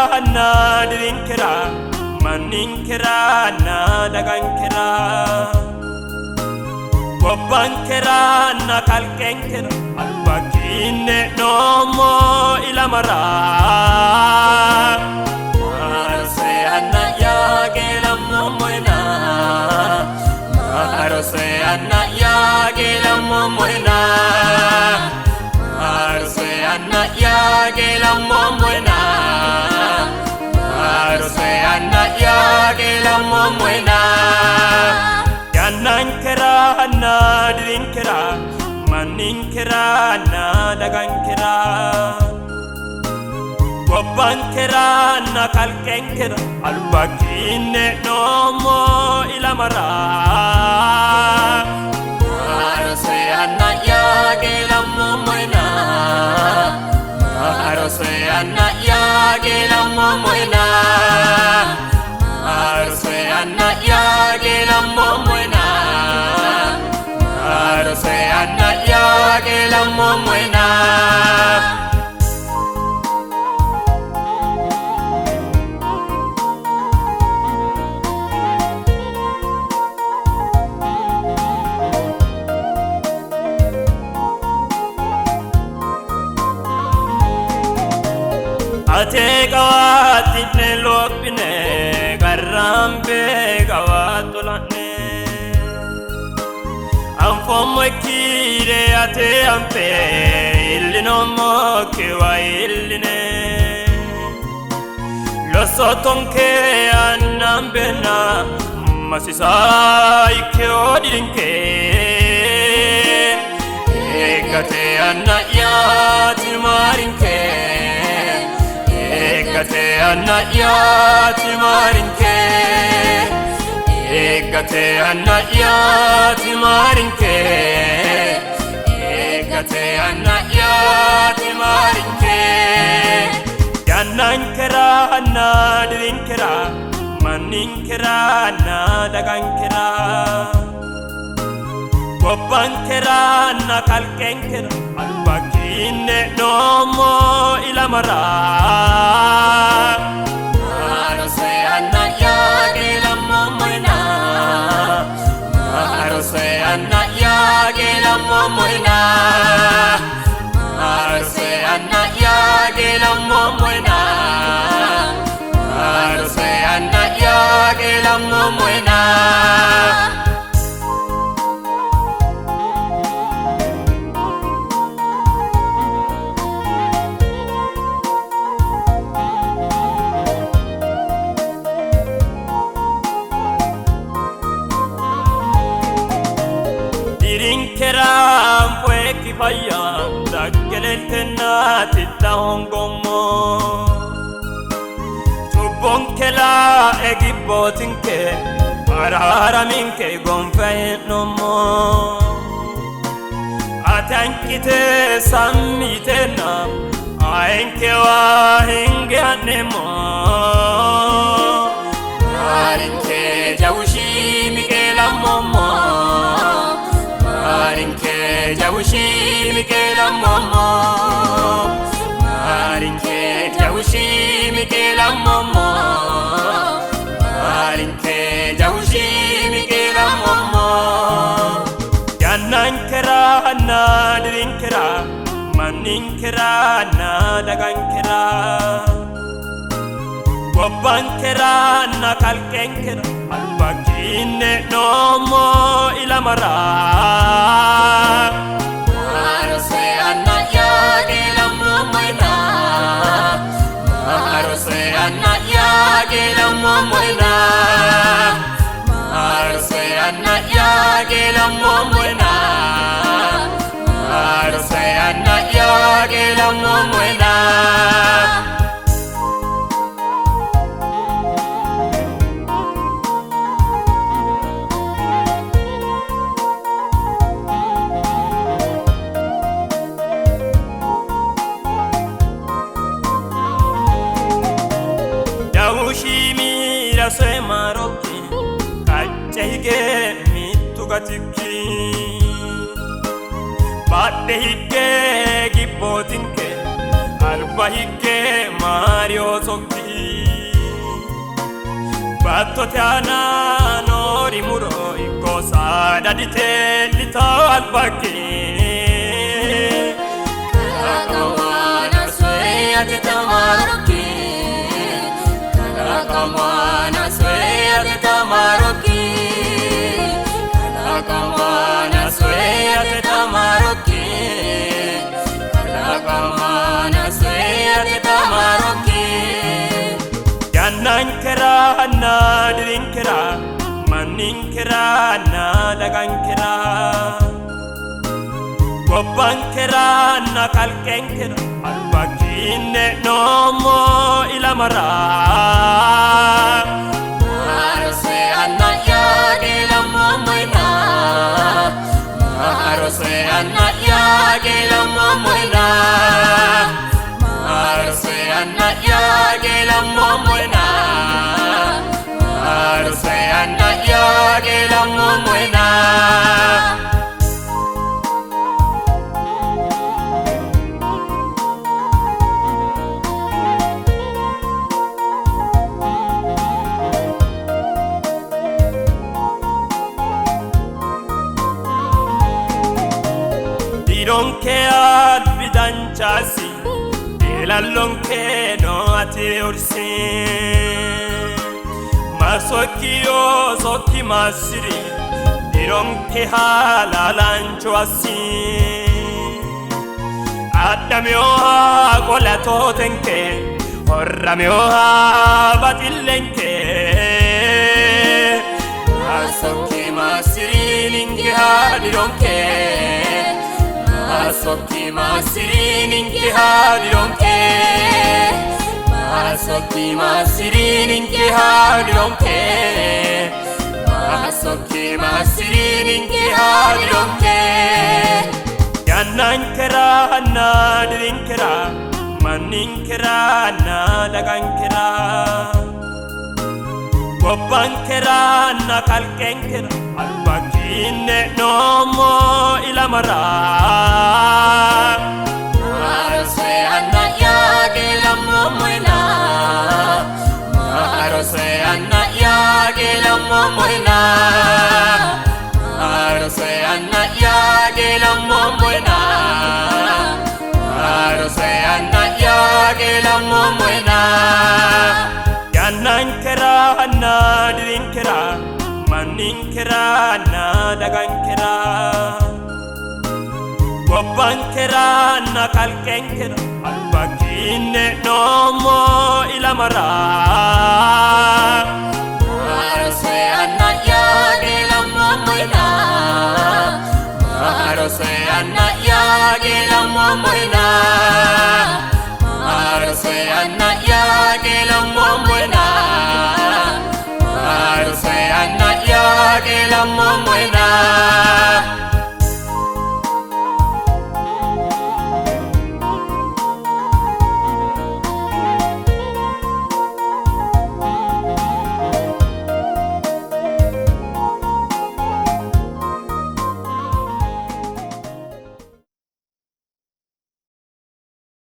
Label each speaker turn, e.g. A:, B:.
A: Yannankeranna dirinkera manninkeranna dagankera gobbankeranna kalqenkera albakiinne noommo ilamara maarose anna'ya qeelammoommoena maarose anna'ya qeelammoommoena maarose anna'ya qeelammoommoena maarose anna'ya qeelammoommoena yannankeranna dirinkera manninkeranna dagankera gobbankeranna kalqenkera albakiinne noommo ilamara maarose anna'ya qeelammoommoena maarose anna'ya qeelammoommoena maarose anna'ya qeelammoommoena maarose anna'ya qeelammoommoena. Ate qawaatti'ne lophine qarrambe qawaatto la'ne anfoommo ikkire ate anfe illinoommokkiwa illine lossottonke annambenna masisaa ikkeo dirinke eeggate anna'yaati maarinke eeggate anna'yaati maarinke eeggate anna'yaati maarinke eeggate anna'yaati maarinke yannankeranna dirinkera manninkeranna dagankera gobbankeranna kalqenkera albakiinne noommo ilamara maarose anna'ya qeelammoommoena maarose anna'ya qeelammoommoena maarose anna'ya qeelammoommoena maarose anna'ya qeelammoommoena. Dirinkera anfoekki fayya daggeleltenna titta hongommo cubbonkela egibbootinke araaraminke gonfe hee'noommo ate hanqite sammi yiteenna ayenkewa hinge ha'neemmo maarinke jawushii miqeelammoommo maarinke jawushii miqeelammoommo maarinke jawushii miqeelammoommo maarinke jawushii miqeelammoommo yannankeranna dirinkera manninkeranna dagankera gobbankeranna kalqenkera albakiinne noommo ilamara maarose anna'ya qeelammoommoena maarose anna'ya qeelammoommoena maarose anna'ya qeelammoommoena maarose anna'ya qeelammoommoena. Jawushii miira so'e maarokki qacce hige mittu gatikki badhe higge gibbootinke alba higge maariyoosokki. Baattote aana noori muro ikko saada diteellitao albakki.
B: Kalaqamu soyi ate tamarokki, kalaqamu soyi ate tamarokki, kalaqamu soyi ate tamarokki, kalaqamu soyi ate tamarokki.
A: Yannankeranna dirinkera manninkeranna dagankera gobbankeranna kalqenkera albakkiinne noommo ilamara.
B: Maarose anna'ya geelammo moyna, maarose anna'ya geelammo moyna, maarose anna'ya geelammo moyna, maarose anna'ya geelammo moyna.
A: Dironke albi danchasi eelallonke no ati ursi. Masokki yoosokki massiri dironke halaalaancho assi. Adhamewooha qolatootenke horramewooha baxillenke. Masokki massiri ninke haadhironke. Masokki massiri ninke haadhironke. Masokki massiri ninke haadhironke.
B: Masokki massiri ninke haadhironke.
A: Yannankeranna dirinkera manninkeranna dagankera gobbankeranna kalqenkera albakkiinne noommo ilamara.
B: Maarose anna'ya geelammo moyna, maarose anna'ya geelammo moyna, maarose anna'ya geelammo moyna, maarose anna'ya geelammo moyna.
A: Yannankeranna dirinkera manninkeranna dagankera gobbankeranna kalqenkera albakkiinne noommo ilamara.
B: Maarose anna'ya geelammo moyna, maarose anna'ya geelammo moyna, maarose anna'ya geelammo moyna, maarose anna'ya geelammo moyna.